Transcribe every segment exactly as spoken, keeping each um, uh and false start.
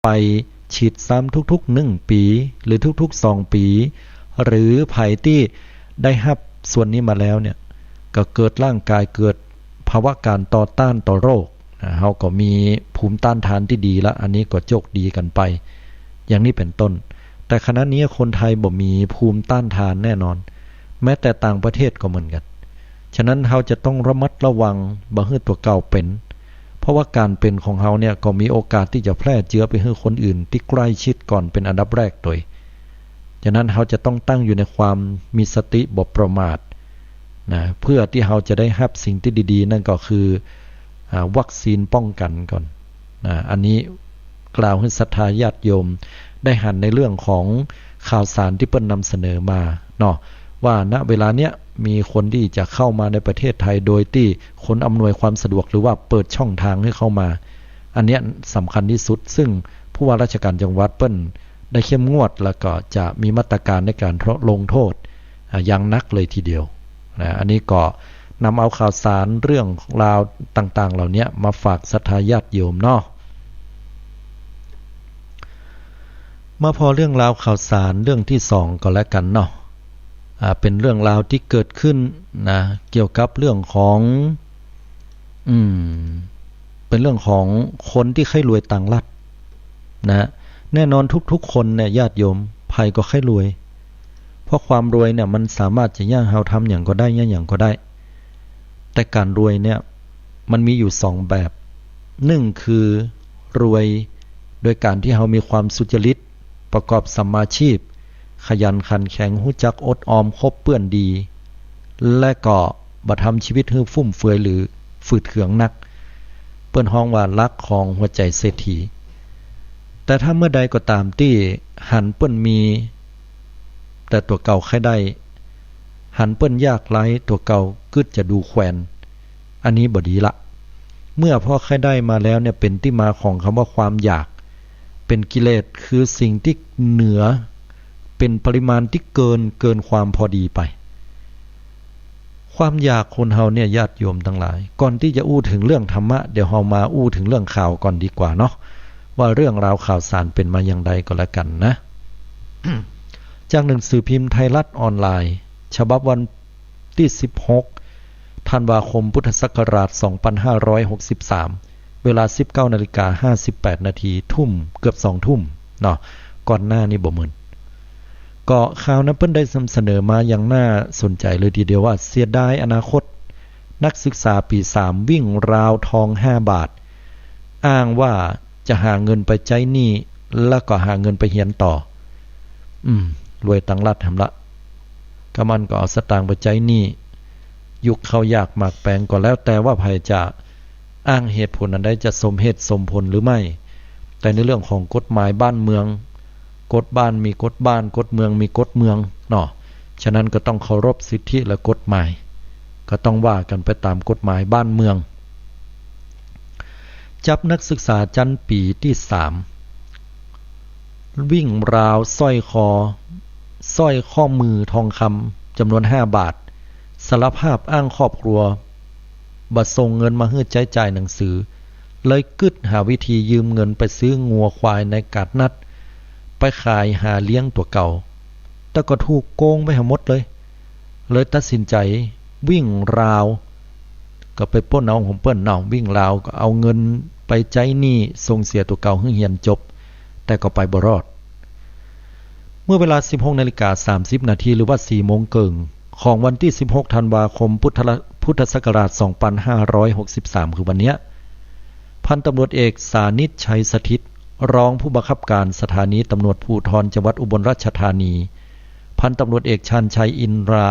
ไปฉีดซ้ำทุกๆหนึ่งปี๋ หรือทุกๆสองปี๋ หรือใผตี้ได้ฮับส่วนนี้มาแล้วเนี่ย ก็เกิดร่างกายเกิดภาวะก๋านต่อต้านต่อโรคนะ เฮาก็มีภูมิต้านทานตี้ดีละ อันนี้ก็โจคดีกั๋นไป อย่างนี้เป๋นต้น แต่ขณะนี้คนไทยบ่มีภูมิต้านทานแน่นอน แม้แต่ต่างประเทศก็เหมือนกั๋น ฉะนั้นเฮาจะต้องระมัดระวังบ่หื้อตั๋วเก่าเป๋น เพราะว่าก๋านเป๋นของเฮาเนี่ยก็มีโอกาสตี้จะแพร่เจื๊อไปหื้อคนอื่นตี้ใก้ชิดก่อนเป๋นอันดับแรกตวย ฉะนั้นเฮาจะต้องตั้งอยู่ในความมีสติบ่ประมาทนะ เปื้อตี้เฮาจะได้ฮับสิ่งตี้ดีๆ นั่นก็คือ อ่า วัคซีนป้องกั๋นก่อนนะ อันนี้กล่าวหื้อศรัทธาญาติโยมได้หันในเรื่องของข่าวสารตี้เปิ้นนำเสนอมาเนาะ ว่า ณ เวลาเนี้ยมีคนตี้จะเข้ามาในประเทศไทยโดยตี้คนอำนวยความสะดวกหรือว่าเปิดช่องทางหื้อเข้ามา อันเนี้ยสำคัญตี้สุด ซึ่งผู้ว่าราชการจังหวัดเปิ้นได้เข้มงวด แล้วก็จะมีมาตรก๋านในก๋านลงโทษ อ่า อย่างหนักเลยทีเดียวนะ อันนี้ก็นำเอาข่าวสารเรื่องราวต่างๆเหล่าเนี้ยมาฝากศรัทธาญาติโยมเนาะ มาผ่อเรื่องราวข่าวสารเรื่องตี้สองก็แล้วกั๋นเนาะ อ่า เป๋นเรื่องราวตี้เกิดขึ้นนะ เกี่ยวกับเรื่องของ อืม เป๋นเรื่องของคนตี้ใค่รวยตางลัดนะ แน่นอนทุกๆคนเนี่ยญาติโยมใผก็ใค่รวย เพราะความรวยเนี่ยมันสามารถจะเยียะหื้อเฮาทำหยังก็ได้ เยียะหยังก็ได้ แต่ก๋านรวยเนี่ยมันมีอยู่สองแบบ นึ่งคือรวยโดยก๋านตี้เฮามีความสุจริต ประกอบสัมมาชีพ ขยันขันแข็ง ฮู้จักอดออม คบเปื้อนดี และก็บ่ทำชีวิตหื้อฟุ่มเฟือยหรือฝืดเคืองนัก เปิ้นฮ้องว่าลักษณ์ของหัวใจ๋เศรษฐี แต่ถ้าเมื่อใดก็ต๋ามตี้หันเปิ้นมี แต่ตั๋วเก่าใค่ได้ หันเปิ้นยากไร้ ตั๋วเก่ากึ๊ดจะดูแควน อันนี้บ่ดีละ เมื่อผ่อใค่ได้มาแล้วเนี่ย เป๋นตี้มาของกำว่าความอยาก เป๋นกิเลส คือสิ่งตี้เหนือ เป๋นปริมาณตี้เกิน เกินความพอดีไป ความอยากคนเฮาเนี่ยญาติโยมตังหลาย ก่อนตี้จะอู้เถิงเรื่องธรรมะ เดี๋ยวเฮามาอู้เถิงเรื่องข่าวก่อนดีกว่าเนาะ ว่าเรื่องราวข่าวสารเป๋นมาอย่างใดก็แล้วกั๋นนะ จากหนังสือพิมพ์ไทยรัฐออนไลน์ ฉบับวันตี้สิบหก ธันวาคม พุทธศักราช สองปันห้าร้อยหกสิบสาม เวลา สิบเก้านาฬิกาห้าสิบแปดนาที ทุ่ม เกือบสองทุ่มเนาะ ก่อนหน้านี้บ่เหมือน ก็ข่าวนั้นเปิ้นได้นำเสนอมาอย่างน่าสนใจ๋เลยทีเดียวว่า เสียดายอนาคต นักศึกษาปี๋สามวิ่งราวทองห้าบาท อ้างว่าจะหาเงินไปใจ๊หนี้ แล้วก็หาเงินไปเฮียนต่อ อืม รวยตางลัดแหมละ กำอั้นก็เอาสตางค์ไปใจ๊หนี้ ยุคข้าวยากหมากแปง ก็แล้วแต่ว่าใผจะอ้างเหตุผลอันใด จะสมเหตุสมผลหรือไม่ แต่ในเรื่องของกฎหมายบ้านเมือง กฎบ้านมีกฎบ้าน กฎเมืองมีกฎเมืองเนาะ ฉะนั้นก็ต้องเคารพสิทธิและกฎหมาย ก็ต้องว่ากั๋นไปต๋ามกฎหมายบ้านเมือง จับนักศึกษาจั๊นปี๋ตี้สาม วิ่งราวสร้อยคอ สร้อยข้อมือทองคำจ๋ำนวนห้าบาท สารภาพอ้างครอบครัวบ่ส่งเงินมาหื้อใจ๊จ่ายหนังสือ เลยกึ๊ดหาวิธียืมเงินไปซื้องัวควายในก๋าดนัด ไปขายหาเลี้ยงตั๋วเก่า แต่ก็ถูกโกงไปหาหมดเลย เลยตัดสินใจ๋วิ่งราว ก็ไปป้นเอาของเปิ้นเนาะ วิ่งราวก็เอาเงินไปใจ๊หนี้ส่งเสียตั๋วเก่าหื้อเฮียนจบ แต่ก็ไปบ่รอด เมื่อเวลา สิบหกนาฬิกาสามสิบนาที หรือว่า สี่โมงเกิ่ง ของวันตี้ สิบหกธันวาคม พุทธละ- พุทธศักราช สองปันห้าร้อยหกสิบสาม คือวันเนี้ย พันตำรวจเอกสานิชชัยสถิต รองผู้บังคับการสถานีตำรวจภูธรจังหวัดอุบลราชธานี พันตำรวจเอกชาญชัยอินทรา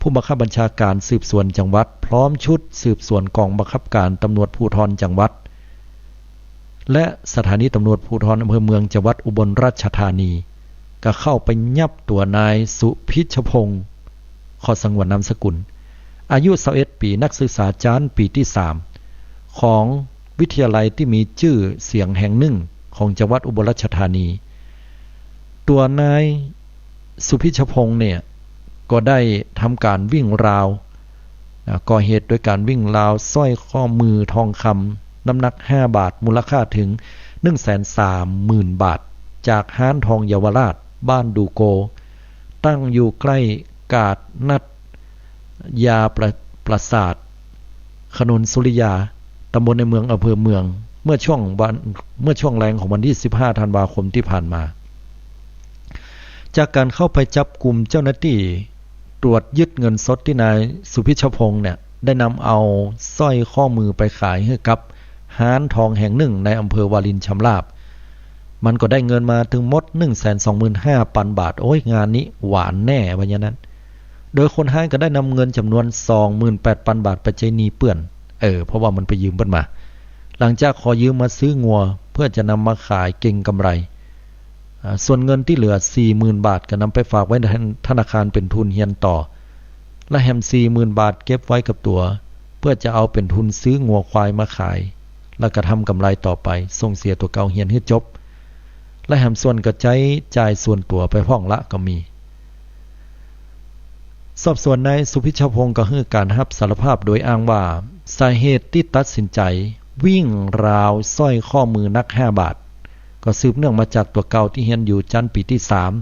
ผู้บังคับบัญชาการสืบสวนจังหวัด พร้อมชุดสืบสวนกองบังคับการตำรวจภูธรจังหวัด และสถานีตำรวจภูธรอำเภอเมืองจังหวัดอุบลราชธานี ก็เข้าไปยับตัวนายสุพิชพงศ์ ขอสงวนนามสกุล อายุ ซาวเอ็ด ปี๋ นักศึกษาจั๊นปี๋ตี้สาม ของวิทยาลัยตี้มีจื้อเสียงแห่งนึ่งของจังหวัดอุบลราชธานี ตัวนายสุพิชพงศ์เนี่ย ก็ได้ทำก๋านวิ่งราว อ่า ก่อเหตุโดยก๋านวิ่งราวสร้อยข้อมือทองคำน้ำหนักห้าบาท มูลค่าเถิง หนึ่งแสนสามหมื่นบาท จากฮ้านทองเยาวราช บ้านดูโก ตั้งอยู่ใก้กาดนัดยาประ ประสาท ถนนสุริยา ตำบลในเมือง อำเภอเมือง เมื่อช่วงวัน เมื่อช่วงแลงของวันตี้สิบห้าธันวาคมตี้ผ่านมา จากก๋านเข้าไปจับกุม เจ้าหน้าตี้ตรวจยึดเงินสดตี้นายสุพิชพงษ์เนี่ย ได้นำเอาสร้อยข้อมือไปขายหื้อกับฮ้านทองแห่งนึ่งในอำเภอวารินชำราบ มันก็ได้เงินมาตึงหมด หนึ่งแสนสองหมื่นห้าปันบาท โอ๊ย งานนี้หวานแน่ ว่าอย่างนั้น โดยคนฮ้ายก็ได้นำเงินจ๋ำนวน สองหมื่นแปดปันบาท ไปใจ๊หนี้เปื้อน เออ เพราะว่ามันไปยืมเปิ้นมา หลังจากขอยืมมาซื้องัว เพื่อจะนำมาขายเก็งก๋ำไร อ่า ส่วนเงินตี้เหลือ สี่หมื่นบาท ก็นำไปฝากไว้ในธนาคารเป๋นทุนเฮียนต่อ และแหม สี่หมื่นบาท เก็บไว้กับตั๋ว เพื่อจะเอาเป๋นทุนซื้องัวควายมาขาย แล้วก็ทำก๋ำไรต่อไป ส่งเสียตั๋วเก่าเฮียนหื้อจบ และแหมส่วนก็ใจ๊จ่ายส่วนตั๋วไปพ่องละก็มี สอบสวนนายสุพิชพงษ์ก็หื้อก๋านฮับสารภาพโดยอ้างว่า สาเหตุตี้ตัดสินใจ๋วิ่งราวสร้อยข้อมือหนักห้าบาท ก็สืบเนื่องมาจากตั๋วเก่าตี้เฮียนอยู่จั้นปีตี้สาม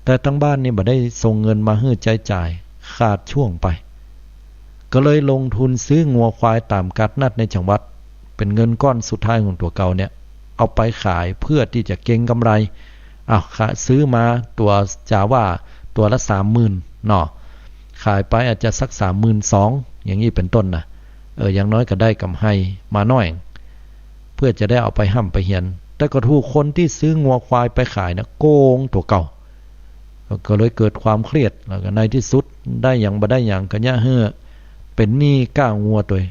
แต่ตังบ้านนี่บ่ได้ส่งเงินมาหื้อใจ๊จ่าย ขาดช่วงไป ก็เลยลงทุนซื้องัวควายต๋ามกาดนัดในจังหวัด เป๋นเงินก้อนสุดท้ายของตั๋วเก่าเนี่ย เอาไปขายเพื่อตี้จะเก็งก๋ำไร อ้าว ขะ ซื้อมาตั๋ว จ๋าว่าตั๋วละสามหมื่นเนาะ ขายไปอาจจะสักสามหมื่นสอง อย่างนี้เป๋นต้นนะ เออ อย่างน้อยก็ได้ก๋ำไรมาหน้อย เพื่อจะได้เอาไปฮ่ำไปเฮียน แต่ก็ถูกคนตี้ซื้องัวควายไปขายนะ โกงตั๋วเก่า ก็เลยเกิดความเครียด แล้วก็ในตี้สุดได้หยังบ่ได้หยัง ก็เยียะหื้อเป๋นหนี้ก้างัวตวย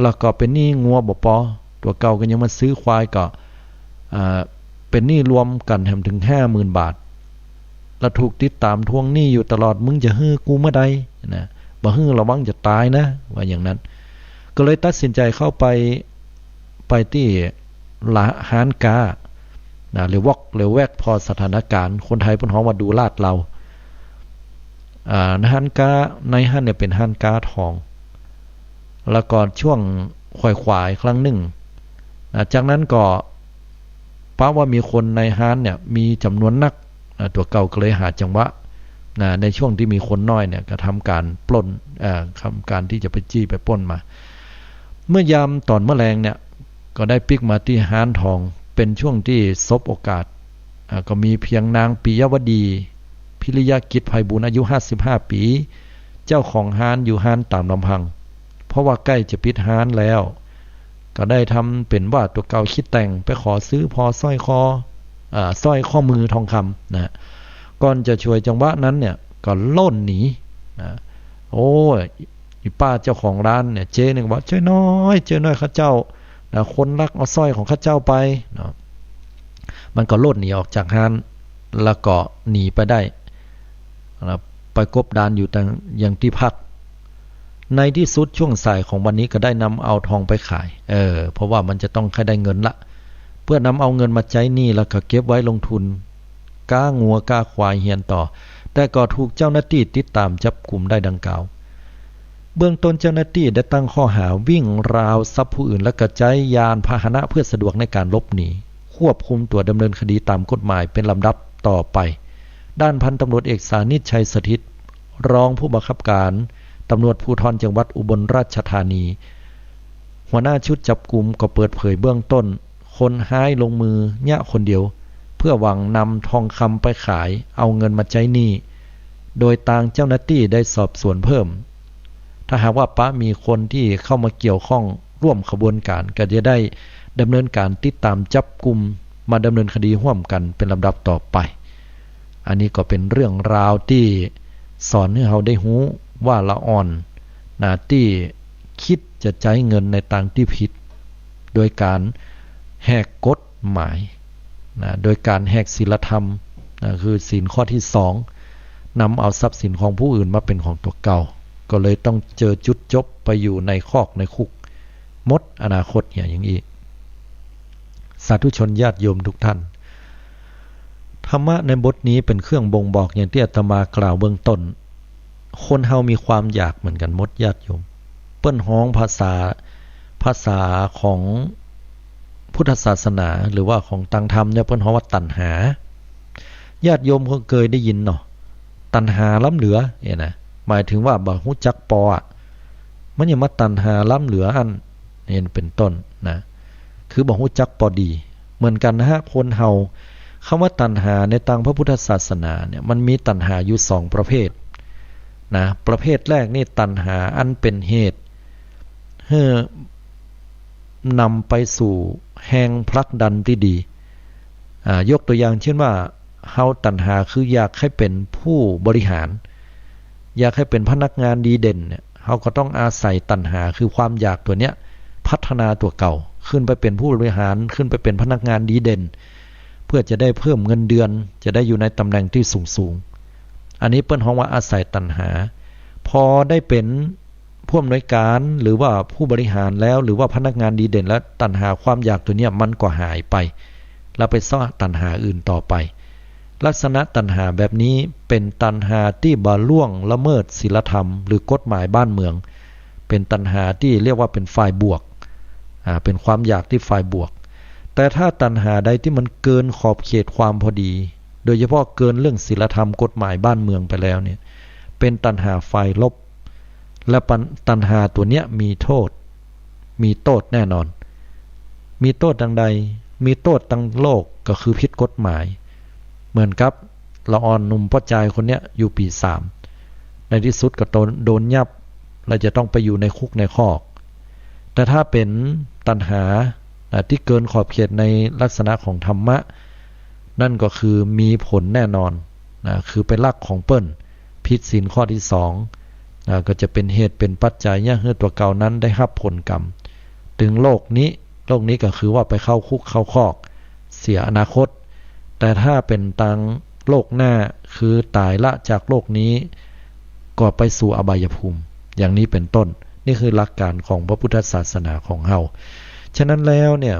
แล้วก็เป๋นหนี้งัวบ่ปอ ตั๋วเก่าก็ยังมาซื้อควายก็ อ่า เป๋นหนี้รวมกั๋นแหมถึงห้าหมื่นบาท แล้วถูกติดต๋ามทวงหนี้อยู่ตลอด มึงจะหื้อกูเมื่อใดนะ บ่หื้อระวังจะต๋ายนะ ว่าอย่างนั้น ก็เลยตัดสินใจ๋เข้าไป ไปตี้ละ ฮ้านก๊านะ หรือวอก หรือแว็ก ผ่อสถานก๋ารณ์ คนไทยเปิ้นฮ้องว่าดูลาดเลา อ่า ฮ้านก๊า ในหั้นเนี่ยเป๋นฮ้านก๊าทอง แล้วก็ช่วงขวายๆ ครั้งนึ่ง อ่า จากนั้นก็ปะว่ามีคนในฮ้านเนี่ยมีจ๋ำนวนนัก อ่า ตั๋วเก่าก็เลยหาจังหวะ นะ ในช่วงตี้มีคนน้อยเนี่ยก็ทำก๋านปล้น อ่า ทำก๋านตี้จะไปจี้ไปปล้นมา เมื่อยามต๋อนเมื่อแลงเนี่ย ก็ได้ปิ๊กมาตี้ฮ้านทอง เป๋นช่วงตี้สบโอกาส อ่า ก็มีเพียงนางปิยวดี พิริยกิจไพบูลย์ อายุห้าสิบห้าปี๋ เจ้าของฮ้านอยู่ฮ้านต๋ามลำพัง เพราะว่าใก้จะปิดฮ้านแล้ว ก็ได้ทำเป๋นว่าตั๋วเก่าคิดแต่งไปขอซื้อผ่อสร้อยคอ อ่า สร้อยข้อมือทองคำนะ ก่อนจะฉวยจังหวะนั้นเนี่ย ก็ล่นหนีนะ โอ้ย อีป้าเจ้าของฮ้านเนี่ย เจ๊นึ่งว่า "เจ๊น้อย เจ๊น้อย ข้าเจ้านะ คนลักเอาสร้อยของข้าเจ้าไป" เนาะ มันก็ล่นหนีออกจากฮ้าน แล้วก็หนีไปได้นะ ไปกบดานอยู่ตาง ยังตี้พัก ในตี้สุดช่วงสายของวันนี้ก็ได้นำเอาทองไปขาย เออ เพราะว่ามันจะต้องใค่ได้เงินละ เปื้อนำเอาเงินมาใจ๊หนี้ แล้วก็เก็บไว้ลงทุน ก๊างัวก๊าควายเฮียนต่อ แต่ก็ถูกเจ้าหน้าตี้ติดต๋ามจับกุมได้ดังกล่าว เบื้องต้นเจ้าหน้าตี้ได้ตั้งข้อหาวิ่งราวทรัพย์ผู้อื่น และก็ใจ๊ยานพาหนะเพื่อสะดวกในก๋านหลบหนี ควบคุมตั๋วดำเนินคดีต๋ามกฎหมายเป๋นลำดับต่อไป ด้านพันตำรวจเอกสานิช ชัยสถิต รองผู้บังคับก๋านตำรวจภูธรจังหวัดอุบลราชธานี หัวหน้าชุดจับกุมก็เปิดเผยเบื้องต้น คนฮ้ายลงมือเยียะคนเดียว เพื่อหวังนำทองคำไปขาย เอาเงินมาใจ๊หนี้ โดยตางเจ้าหน้าตี้ได้สอบสวนเพิ่ม ถ้าหากว่าปะมีคนตี้เข้ามาเกี่ยวข้องร่วมขบวนก๋าน ก็จะได้ดำเนินก๋านติดต๋ามจับกุม มาดำเนินคดีฮ่วมกั๋นเป๋นลำดับต่อไป อันนี้ก็เป๋นเรื่องราวตี้สอนหื้อเฮาได้ฮู้ว่าละอ่อนนะ ตี้คิดจะใจ๊เงินในตางตี้ผิด โดยก๋านแหกกฎหมายนะ โดยก๋านแหกศีลธรรมนะ คือศีลข้อตี้สอง นำเอาทรัพย์สินของผู้อื่นมาเป๋นของตั๋วเก่า ก็เลยต้องเจอจุดจบไปอยู่ในคอกในคุก หมดอนาคตเหียอย่างอี้ สาธุชนญาติโยมทุกท่าน ธรรมะในบทนี้เป๋นเครื่องบ่งบอกอย่างตี้อาตมากล่าวเบื้องต้น คนเฮามีความอยากเหมือนกั๋นหมดญาติโยม เปิ้นฮ้องภาษา ภาษาของ พุทธศาสนา หรือว่าของตางธรรมเนี่ย เปิ้นฮ้องว่าตัณหา ญาติโยมคงเกยได้ยินเนาะ ตัณหาล้ำเหลือเนี่ยนะ หมายถึงว่าบ่ฮู้จักปออะ มันหยังมาตัณหาล้ำเหลืออั้น นี่เป็นต้นนะ คือบ่ฮู้จักปอดี เหมือนกั๋นนะฮะ คนเฮา กำว่าตัณหาในตางพระพุทธศาสนาเนี่ย มันมีตัณหาอยู่สองประเภทนะ ประเภทแรกนี่ตัณหาอันเป๋นเหตุ หื้อนำไปสู่แฮงผลักดันตี้ดี อ่า ยกตั๋วอย่างเจ้นว่า เฮาตัณหาคืออยากหื้อเป๋นผู้บริหาร อยากหื้อเป๋นพนักงานดีเด่นเนี่ย เฮาก็ต้องอาศัยตัณหาคือความอยากตั๋วเนี้ย พัฒนาตั๋วเก่า ขึ้นไปเป๋นผู้บริหาร ขึ้นไปเป๋นพนักงานดีเด่น เพื่อจะได้เพิ่มเงินเดือน จะได้อยู่ในตำแหน่งตี้สูงๆ อันนี้เปิ้นฮ้องว่าอาศัยตัณหา พอได้เป๋น ผู้อำนวยก๋าน หรือว่าผู้บริหารแล้ว หรือว่าพนักงานดีเด่นแล้ว ตัณหาความอยากตั๋วเนี้ยมันก็หายไป แล้วไปเซาะตัณหาอื่นต่อไป ลักษณะตัณหาแบบนี้เป๋นตัณหาตี้บ่ล่วงละเมิดศีลธรรม หรือกฎหมายบ้านเมือง เป๋นตัณหาตี้เรียกว่าเป๋นฝ่ายบวก อ่า เป๋นความอยากตี้ฝ่ายบวก แต่ถ้าตัณหาใดตี้มันเกินขอบเขตความพอดี โดยเฉพาะเกินเรื่องศีลธรรมกฎหมายบ้านเมืองไปแล้วเนี่ย เป๋นตัณหาฝ่ายลบ และปัญ- ตัณหาตั๋วเนี้ยมีโต้ษ มีโต้ษแน่นอน มีโต้ษตางใด มีโต้ษตางโลก ก็คือผิดกฎหมาย เหมือนกับละอ่อนหนุ่มป้อจายคนเนี้ยอยู่ปี๋สาม ในตี้สุดก็โดน โดนยับ และจะต้องไปอยู่ในคุกในคอก แต่ถ้าเป๋นตัณหา อ่า ตี้เกินขอบเขตในลักษณะของธรรมะ นั่นก็คือมีผลแน่นอน นะ คือไปลักของเปิ้น ผิดศีลข้อตี้สอง นะ ก็จะเป๋นเหตุเป๋นปัจจัยเยียะหื้อตั๋วเก่านั้นได้ฮับผลกรรม ตึงโลกนี้ โลกนี้ก็คือว่าไปเข้าคุกเข้าคอก เสียอนาคต แต่ถ้าเป๋นตางโลกหน้า คือต๋ายละจากโลกนี้ ก็ไปสู่อบายภูมิ อย่างนี้เป๋นต้น นี่คือหลักก๋านของพระพุทธศาสนาของเฮา ฉะนั้นแล้วเนี่ย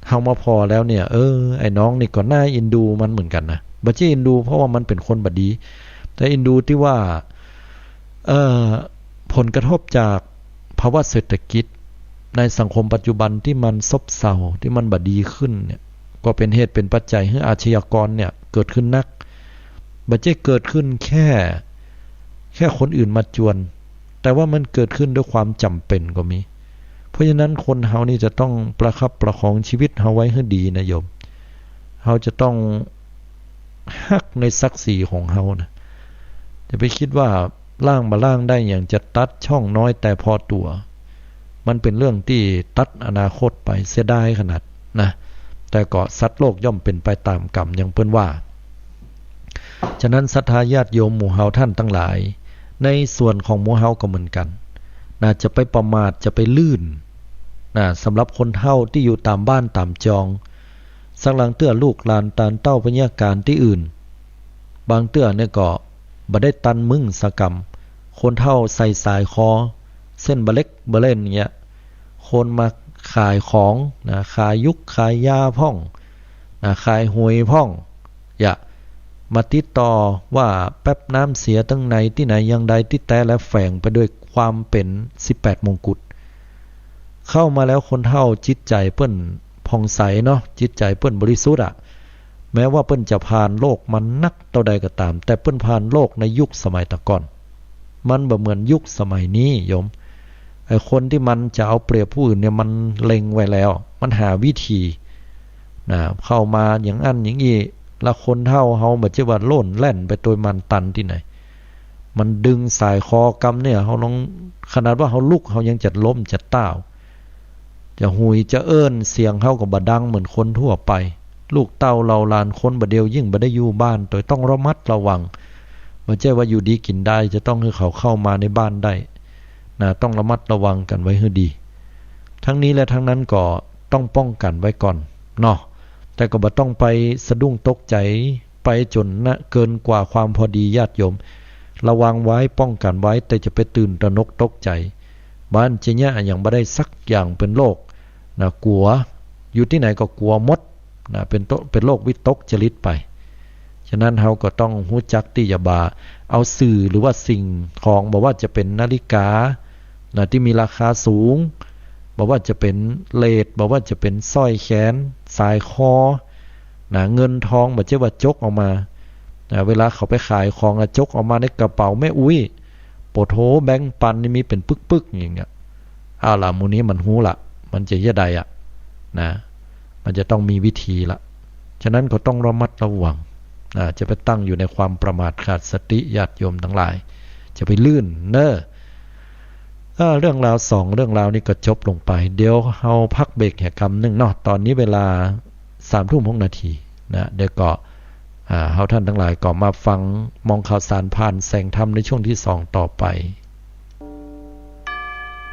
เฮามาผ่อแล้วเนี่ย เออ ไอ้น้องนี่ก็น่าเอ็นดูมันเหมือนกั๋นนะ บ่ใจ้เอ็นดูเพราะว่ามันเป๋นคนบ่ดี แต่เอ็นดูตี้ว่า เอ่อ ผลกระทบจากภาวะเศรษฐกิจในสังคมปัจจุบันตี้มันซบเซา ตี้มันบ่ดีขึ้นเนี่ย ก็เป๋นเหตุเป๋นปัจจัยหื้ออาชญากรเนี่ยเกิดขึ้นนัก บ่ใจ้เกิดขึ้นแค่ แค่คนอื่นมาจวน แต่ว่ามันเกิดขึ้นด้วยความจ๋ำเป๋นก็มี เพราะฉะนั้นคนเฮานี่จะต้องประคับประคองชีวิตเฮาไว้หื้อดีนะโยม เฮาจะต้องฮักในศักดิ์ศรีของเฮานะ จะไปกึ๊ดว่าล้างบ่ล้างได้หยัง จะตัดช่องน้อยแต่พอตั๋ว มันเป๋นเรื่องตี้ตัดอนาคตไป เสียดายขนาดนะ แต่ก็สัตว์โลกย่อมเป๋นไปต๋ามกรรม อย่างเปิ้นว่า ฉะนั้นศรัทธาญาติโยมหมู่เฮาต้านตังหลาย ในส่วนของหมู่เฮาก็เหมือนกั๋น นะ จะไปประมาท จะไปลื่น นะ สำหรับคนเฒ่าตี้อยู่ต๋ามบ้านต๋ามจอง สักลางเตื้อลูกหลานตานเต้าไปเยียะก๋านตี้อื่น บางเตื้อเนี่ยก็บ่ได้ตันมึงสักกำ คนเฒ่าใส่สายคอ เส้นบ่เล็กบ่เล่นเยียะ คนมาขายของนะ ขายยุกขายยาพ่องนะ ขายหวยพ่อง เยียะ มาติดต่อว่าแป๊บน้ำเสียตึงไหนตี้ไหนอย่างใด ตี้แต๊แล้วแฝงไปด้วยความเป๋นสิบแปดมงกุฎ เข้ามาแล้วคนเฒ่าจิตใจ๋เปิ้นผ่องใสเนาะ จิตใจ๋เปิ้นบริสุทธิ์อะ แม้ว่าเปิ้นจะผ่านโลกมานักเต้าใดก็ต๋าม แต่เปิ้นผ่านโลกในยุคสมัยตะก่อน มันบ่เหมือนยุคสมัยนี้โยม ไอ้คนตี้มันจะเอาเปรียบผู้อื่นเนี่ยมันเล็งไว้แล้ว มันหาวิธีนะ เข้ามาอย่างอั้นอย่างอี้ ละคนเฒ่าเฮาบ่ใจ้ว่าโล่นแล่นไปโตยมันตันตี้ไหน มันดึงสายคอกำเนี่ย เฮาลอง ขนาดว่าเฮาลุกเฮายังจะล้มจะต้าว จะหุยจะเอิ้น เสียงเฮาก็บ่ดังเหมือนคนทั่วไป ลูกเต้าเหล่าหลานคนบ่าเดี่ยวยิ่งบ่ได้อยู่บ้าน โตยต้องระมัดระวัง บ่ใจ้ว่าอยู่ดีกิ๋นดายจะต้องหื้อเขาเข้ามาในบ้านได้นะ ต้องระมัดระวังกั๋นไว้หื้อดี ทั้งนี้และทั้งนั้นก็ต้องป้องกั๋นไว้ก่อนเนาะ แต่ก็บ่ต้องไปสะดุ้งตกใจ๋ ไปจ๋นนะเกินกว่าความพอดีญาติโยม ระวังไว้ป้องกั๋นไว้ แต่จะไปตื่นตระหนกตกใจ๋ บ่อั้นจะเยียะหยังบ่ได้สักอย่าง เป๋นโรคนะ กั๋ว อยู่ตี้ไหนก็กั๋วหมดนะ เป๋นโต- เป๋นโรควิตกจริตไป ฉะนั้นเฮาก็ต้องฮู้จักตี้จะบ่าเอาสื่อหรือว่าสิ่งของ บ่ว่าจะเป๋นนาฬิกานะ ตี้มีราคาสูง บ่ว่าจะเป๋นเหล็ก บ่ว่าจะเป๋นสร้อยแขน สายคอ นะ เงินทอง บ่ใจ้ว่าจกออกมา นะ เวลาเขาไปขายของอะ จกออกมาในกระเป๋าแม่อุ๊ย โปะโถ แบงค์ปันนี่มีเป๋นปึกๆ อย่างเงี้ย เอาล่ะ หมู่นี้มันฮู้ละ มันจะเยียะใดอะ นะ มันจะต้องมีวิธีละ ฉะนั้นก็ต้องระมัดระวัง อ่า จะไปตั้งอยู่ในความประมาทขาดสติ ญาติโยมตังหลาย จะไปลื่นเน่อ อ่า เรื่องราวสองเรื่องราวนี้ก็จบลงไป เดี๋ยวเฮาพักเบรกเหียกำนึ่งเนาะ ต๋อนนี้เวลาสามทุ่มหกนาทีนะ เดี๋ยวก็ อ่า เฮาท่านตังหลายก็มาฟังมองข่าวสารผ่านแสงธรรมในช่วงที่สองต่อไป